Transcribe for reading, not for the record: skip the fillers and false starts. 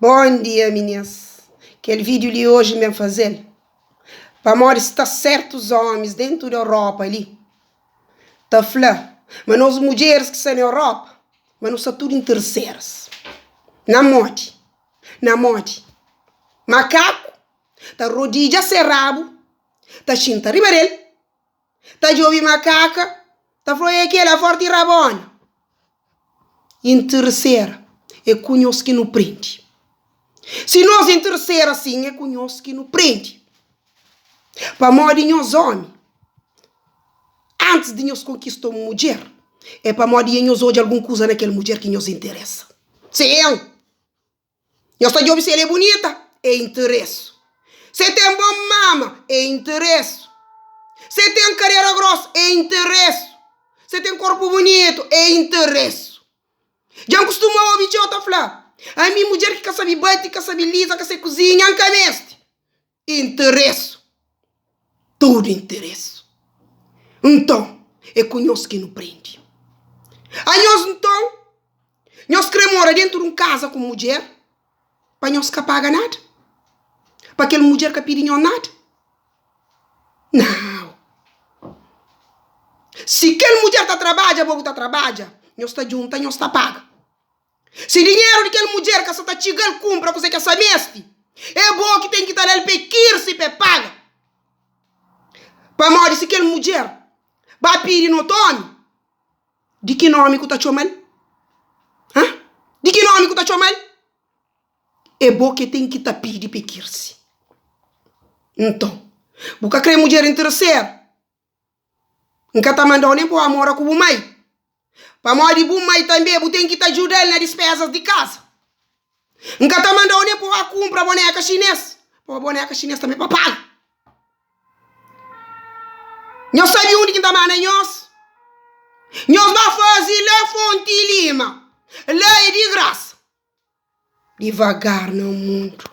Bom dia minis, kel vídeo li hoje n ben fazel pamodi sta certos homis dentu di Europa li ta fla ma nos mudjeris ki sta na Europa ma nu sta tudu intereseras na modi na modi makaku ta rodidja se rabu ta xinta riba del Ta djobe makaka, ta fla, Oia kela forti rabona! Interesera é ku nhos ki nu prende. Si nos interesera sin, é ku nhos ki nu prende. Pamodi nhos omi, antis di nhos konkista un mudjer, é pamodi dja nhos odja algun kuza na kel mudjer ki nhos interesa. Sin! Nhos ta djobe si el é bunita? É interesu. Si el ten bon mama? É interesu. Si el ten kadera grosu? É interesu. Si el ten korpu bunitu? É interesu. Dja N kustuma obi txeu ta fla, Ami mudjer ki ka sabe bati, ka sabe liza, ka sabe kuzinha, N ka meste. Interesu. Tudu interesu. Nton, é ku nhos ki nu prende. Anhos nton, nhos krê mora déntu di un kaza ku mudjer pa nhos ka paga nada? Pa kel mudjer ka pidi nhos nada? Nau! Si kel mudjer ta trabadja, bo bu ta trabadja, nhos ta djunta, nhos ta paga. Si dinheru di kel mudjer ka sa ta txiga-l kunpra kuzê ki el sa meste, é bo ki ten ki ta da-l pa e kirse pa e paga. Pamodi si kel mudjer ba pidi na otu ómi, di ki nómi ku ta txoma-l? Ha? Di ki nómi ku ta txoma-l? É bo ki ten ki ta pidi pa e kirse. Nton, bu ka krê mudjer intereseru? N ka ta manda-u nen pa bu mora ku bu mai, pamodi bu mai tanbê bu ten ki ta djuda-l na dispézas di kaza. N ka ta manda-u nen pa bu ba kunpra boneka xinês, pamodi boneka xinês tanbê pa paga. Nhos sabe undi ki N ta manda nhos? Nhos ba faze la Fonti Lima, la é di grasa. Divagar na mundu.